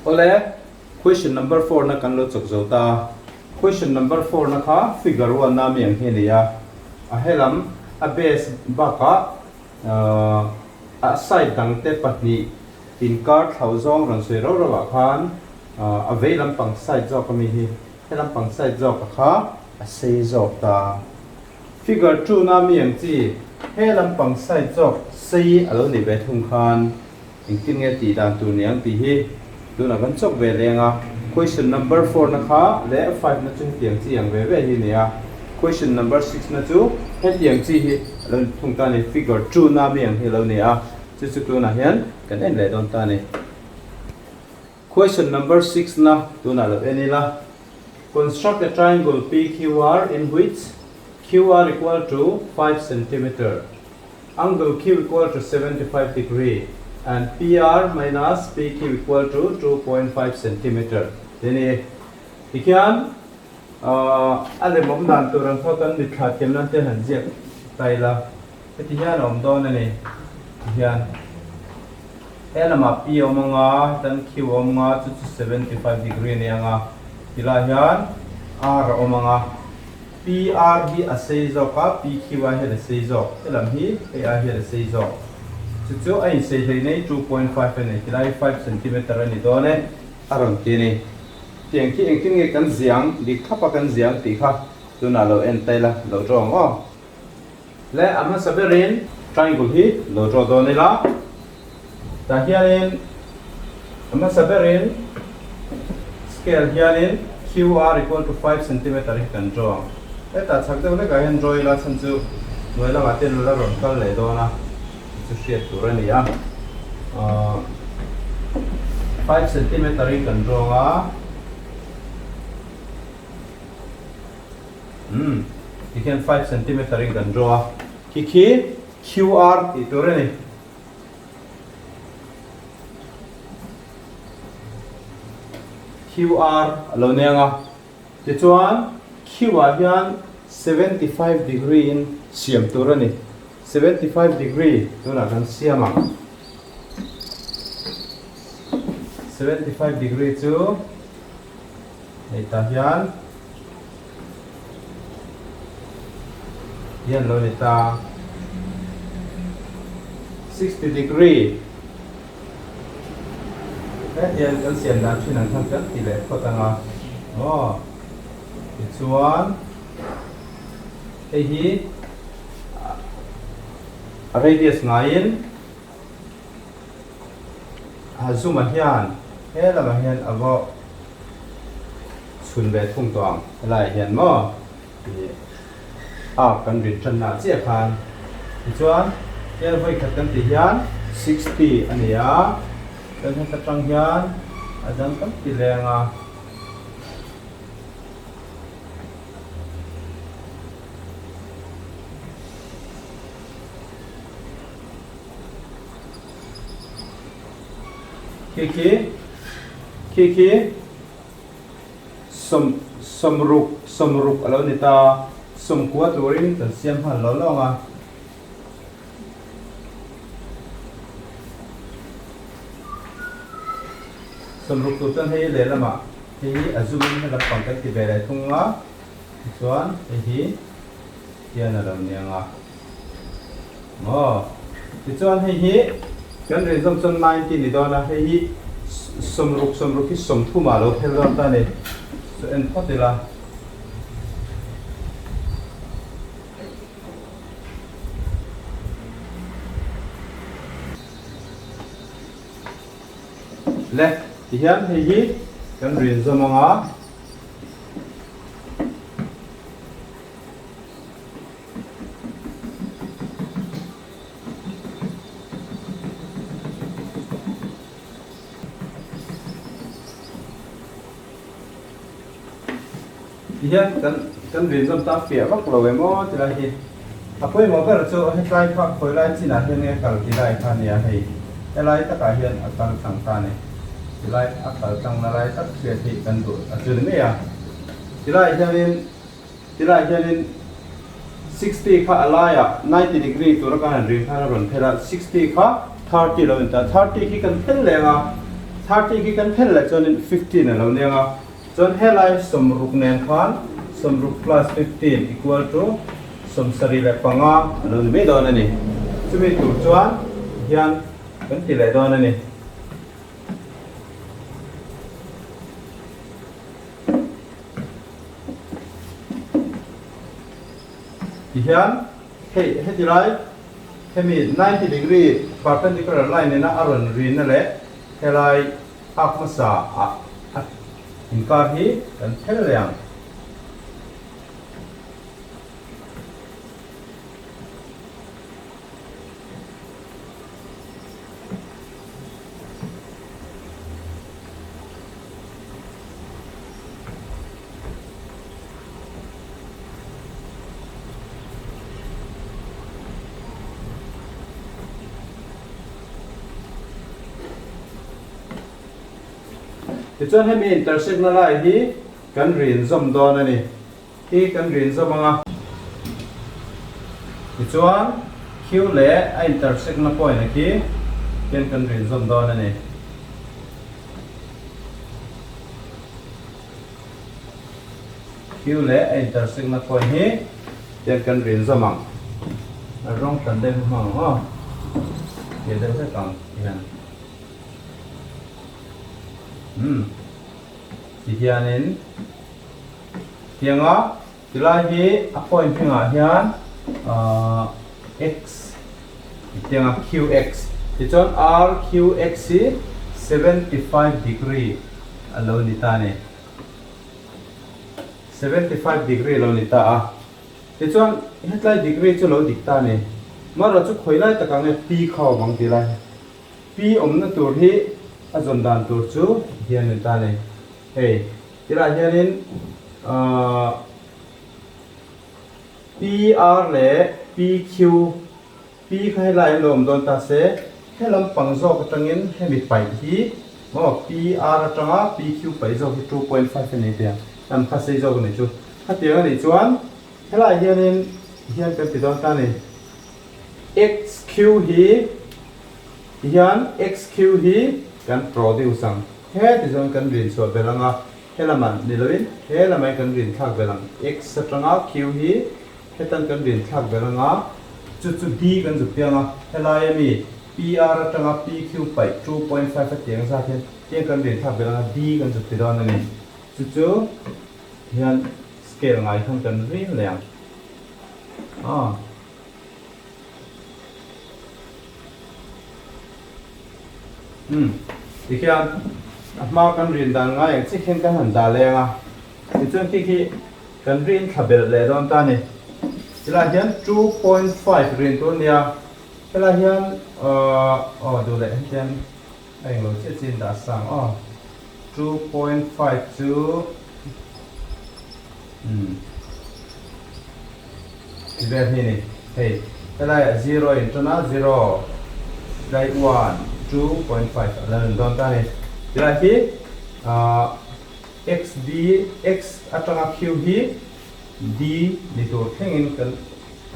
Awle, question number four na kan lo chawk zo ta. Question number four na kha figure one na mi ang hi a ni a. A helam a base bakah a side dang te pahnih inkar thlau zawng rawn sawi rauh rauh ah khan a vei lampang side zawk a mi hi he lampang side zawk a kha a sei zawk ta. Figure two na mi ang chi he lampang side zawk sei a lo nih ve thung khan Engtin nge tih dan tur niang tih hi tunah kan chawk ve leng a, question number four na kha leh five na chu hetiang chi ang ve ve hi a ni a, question number six na chu hetiang chi hi a lo ni thung ta a ni, figure two na mi ang hi a lo ni a, chu chu tunah hian kan en leh dawn ta a ni. Question number six na tunah lo en ila, construct a triangle PQR in which QR equal to five centimeter. Angle Q equal to 75 degree and PR minus PQ equal to 2.5 centimeter tih a ni. Tikhian a lem awm dan tur ang kha kan mitthla thiam nan te han ziak ta ila, heti hian a awm dawn a ni. Tihian he lamah P a awm anga, hetan Q a awm anga, chu chu 75 degree a ni anga, tilaiah hian R a awm anga. PR hi a sei zawk a, PQI hian a sei zawk. Helam hi hei ai hian a sei zawk. Chu chu a insei hlei nei 2.5 a nei tilai 5 centimeter a ni dawn e, a rawn ti a ni. Tiang khi engtin nge kan ziang, dik thlap a kan ziang tih kha tunah lo en ta ila, lo draw ang aw. Le a hmasa berin triangle hi lo draw dawn ila, tah hianin a hmasa berin scale hianin QR equal to 5 centimeter hi kan draw ang. Hetah chhak deuh hlekah hian draw ila chhan chu hnuai lamah te la rawn kal leh dawn a, chu hriat tur a ni a. Ahh 5 centimeter in kan draw ang a. Umm tikhian 5 centimeter in kan draw a, khi khi QR tih tur a ni. QR a lo nia ang a, tichuan Q ah hian 75 degree in siam tur a ni. 75 degree tunah kan siam ang. 75 degree chu hei tah hian hian lo ni ta 60 degree he hian kan siam dan thin ang khan kan ti leh phawt ang a aw tichuan hei hi a radius ngaiin A zumah hian he lamah hian a va chhun ve thung tawh ang helaiah hian maw tih a kan rin tanna chiah khan tichuan hel vawi khat kan tih hian 60 a ni a chuan heta tang hian a dang kan ti leng a. Khi khi khi khi sawm sawmruk sawmruk a lo ni ta sawmkua turin kan siam hman lo lawng a. Sawmruk tur chuan hei lehlamah hei hi a zum in helam pang kan ti ve leh thung a tichuan hei hi hian a lo ni ang a. Maw? Tichuan hei hi kan rinzawm chuan 90 ni dawn a, hei hi 60 60 hi 30 ah lo phel dawn ta a ni. Chu en phawt ila. Le, tihian hei hi kan rinzawm ang a. Ti hian kan kan rinzawm ta fiah vak lo em aw ti lai hi a pawimawh ber chu hetlai kha khawi lai chinah hian nge kal ti lai kha nia hei helai takah hian a kal tlang ta a ni tilai a kal tlang na lai tak hriat hi kan duh a chu ni mai a tilai hianin Tilai hianin 60 kha a laiah 90 degree tura kan han ring khan a rawn phel a, 60 kha 30 lo in ta, 30 khi kan phel leng a. 30 khi kan phel leh chuanin 15 a lo nia nga. Chuan helai 60 nen khan 60 plus 15 equal to 75 a lo ni mai dawn a ni. Chumi tur chuan hian kan ti leh dawn a ni. Tihian hei heti lai hemi 90 degree perpendicular line nena a rawn rinna leh helai ak hmasa ah a inkar hi kan phel leh ang. Tichuan hemi intersect na lai hi kan rin zawm dawn a ni. Hi kan rin zawm ang a. Tichuan Q leh a intersect na point a khi hian kan rin zawm dawn a ni. Q leh a intersect na point hi hian kan rin zawm ang. A rawng hran deuh hi hmang ang aw. Tih deuh hlek ang hian. Umm. Tihianin tianga tilai hi a point hmingah hian ahh x tianga qx tichuan rqx hi 75 degree a lo ni ta a ni 75 degree a lo ni ta a tichuan hetlai degree chu lo dik ta a ni marawh chu khawi lai takah nge p kha awm ang tih lai hi. Pi awmna tur hi a zawn dan tur chu hian ni ta ni. Hei tilai hianin ahh PR leh PQ, P kha helai an lo awm dawn ta se, he lampang zawk atangin hemi paih hi maw PR atanga PQ paih zawk hi 2.5 a ni tia, lam kha sei zawk a nih chu. Khatiang a nih chuan helai hianin hian kan ti dawn ta ni. XQ hi tihian XQ hi kan produce ang. He ti chuan kan rin chhuah belh ang a, he lamah ni loin he lamah hian kan rin thlak belh ang. X atanga Q hi hetan kan rin thlak belh ang a, chu chu D kan zuk piang a, helai ami PR atanga PQ paih 2.5 a tiang zat hian tiang kan rin thlak belh ang a, D kan zuk ti dawn a ni. Chu chu tihian scale ngai khan kan rin leh ang. Aw. Umm tikhian a hma kan rin dan ngai ang chiah khian kan han dah leng a, tichuan khi khi kan rin thla belh leh dawn ta a ni. Tilai hian 2.5 rin tur a nia, helai hian ahh aw duh leh hetiang a englo chiah chiah in dah sang aw 2.5 chu Umm. Ti vel hi ni. Hei, helaiah zero in tan a, zero, tlai one, 2.5 a la rawn dawn ta a ni. Tilai hi ahh x d x atanga q hi d ni tur thlengin kan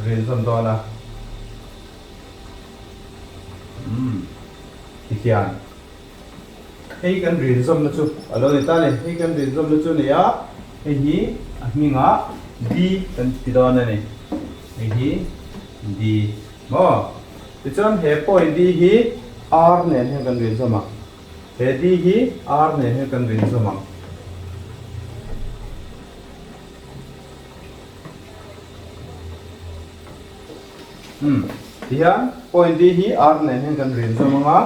rin zawn dawn a. Umm. Tikhian. Hei kan rin zawmna chu a lo ni ta a ni. Hei kan rin zawmna chu a ni a, hei hi a hmingah D kan ti dawn a ni. Hei hi D maw? Tichuan he point D hi R nen hian kan rin zawm ang. He D hi R nen hian kan rin zawm ang. Umm, tihian point D hi R nen hian kan rin zawm ang a.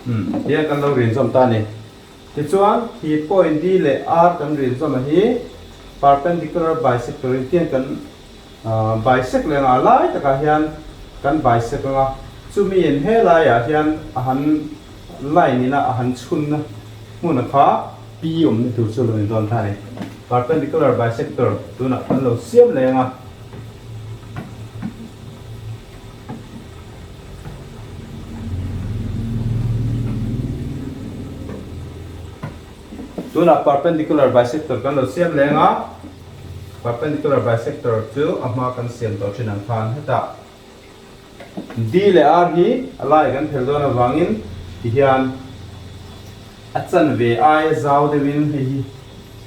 Umm hian kan lo rin zawm ta a ni. Tichuan khi point D leh R kan rin zawm a hi perpendicular bisector in tiang kan bisect leh anga lai takah hian kan bisect anga chumi in helaiah hian a han line ina a han chhunna hmun a kha P awmna tur chu a lo ni dawn ta a ni. Perpendicular bisector tunah kan lo siam leh anga. Tunah perpendicular bisector kan lo siam leng a, perpendicular bisector chu a hma kan siam tawh thin ang khan hetah D leh R hi a lai kan phel dawn avangin tihian a chanve aia zau deuhin hei hi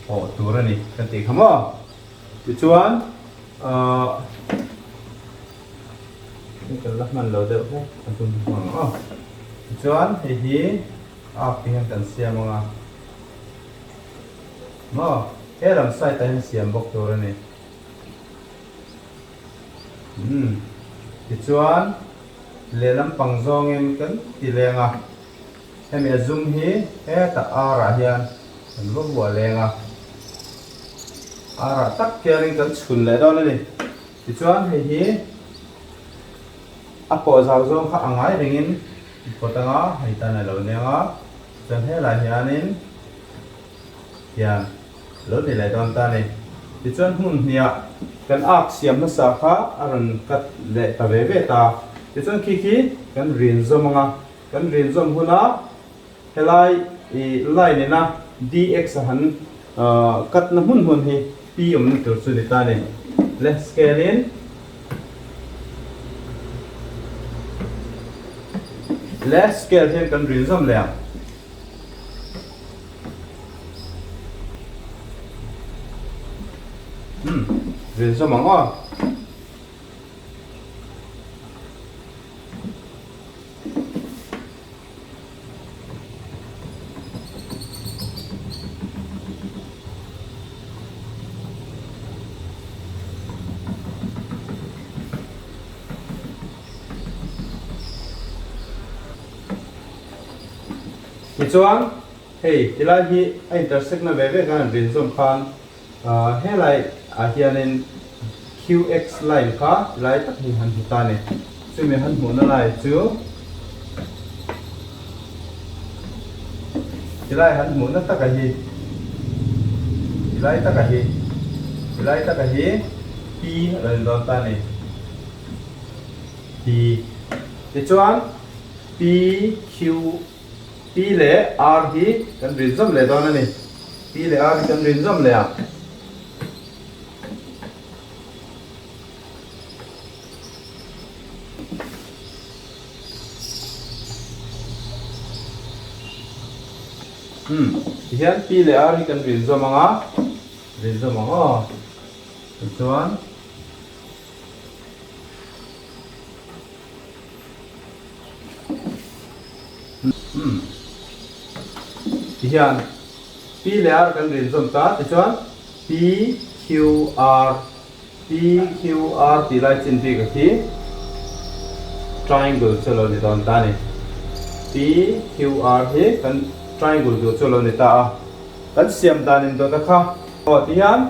awh tur a ni kan tih kha maw. Tichuan ahh hei kan la hman lo deuh hlek a tum hmang aw. Tichuan hei hi arc te hian kan siam ang a maw he lam side ah hian siam bawk tur a ni. Umm tichuan lehlam pang zawngin kan ti leng a. Hemi a zum hi hetah ar ah hian kan va vuah leng a, ar ah tak hianin kan chhun leh dawn a ni. Tichuan hei hi a pawh zau zawng kha a ngai rengin pawt anga hei tan a lo neng a, chuan helai hianin hian lo ni leh dawn ta a ni. Tichuan hmun hniah kan ak siam hmasa kha a rawn cut leh ta ve ve ta. Tichuan khi khi kan rin zawm anga. Kan rin zawm huna helai i line ina dx a han cut na hmun hmun hi p awmna tur chu ni ta a ni. Le scale in le scale hian kan rin zawm leh ang. Umm rin zawm ang aw. Tichuan hei tilai hi a intersect na ve ve khan an rin zawm khan Helai ah hianin QX line kha tilai tak hi han hmu ta a ni. Chumi han hmuhna lai chu tilai han hmuhna taka hi tilai taka hi tilai taka hi P a lo in dawn ta a ni. P tichuan P Q P leh R hi kan rin zawm leh dawn a ni. P leh R hi kan rin zawm leh a. Umm, tihian P leh R hi kan rin zawm ang a, rin zawm ang aw. Tichuan. Umm. Tihian P leh R kan rin zawm ta tichuan P Q R P Q R tih lai chin bik a khi triangle chu a lo ni dawn ta a ni. P Q R hi kan triangle duh chu a lo ni ta a. Kan siam dan in dawt a kha. Aw tihian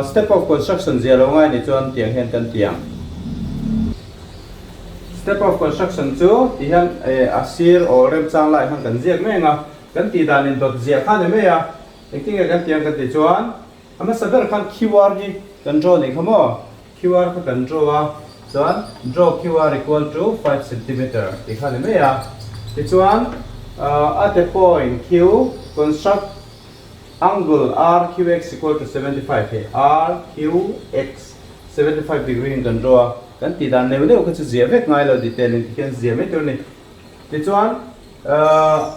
step of construction zia lo ngai ni chuan tiang hian kan ti ang. Step of construction chu ti hian a sir awl remchang lai khan kan ziak mai ang a, kan tih dan in dawt ziah kha a ni mai a, engtin nge kan tih ang kan tih chuan a hmasa ber khan QR hi kan draw nih kha maw, QR kha kan draw a, chuan draw QR equal to 5 centimeter tih kha a ni mai a, tichuan at a point Q construct angle RQX equal to 75 hei RQX 75 degree in kan draw a, kan tih dan neuh neuh kha chu ziah vek ngai lo detail in tikhian ziah mai tur a ni. Tichuan ahh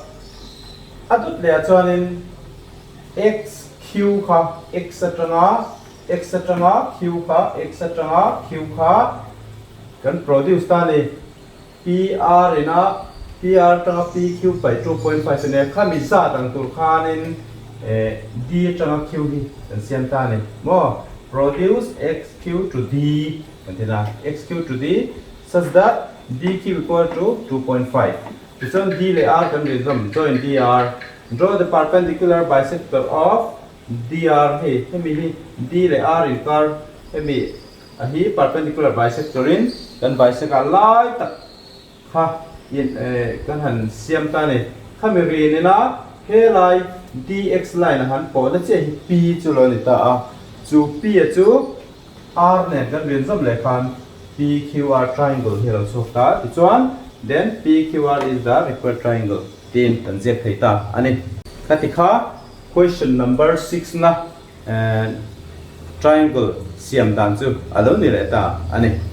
a dawt leh ah chuanin XQ kha X atanga X atanga Q kha X atanga Q kha kan produce ta a ni. PR ina PR atanga PQ pai 2.5 a nia khami zat ang tur khanin eh D atanga Q hi kan siam ta a ni maw produce XQ to D kan ti na XQ to D such that DQ equal to 2.5 tichuan D leh R kan rin zawm join DR draw the perpendicular bisector of DR hei hemi hi D leh R inkar hemi A hi perpendicular bisector in kan bisect a lai tak kha in kan han siam ta a ni. Khami rin ila helai dx line a han pawhna chiah hi p chu lo ni ta a, chu p a chu r nen kan rin zawm leh khan pqr triangle hi a lo chhuak ta a, tichuan then pqr is the required triangle tiin kan ziak thei ta a ni. Khati kha. Question number 6 na triangle siam dan chu a lo ni leh ta a ni.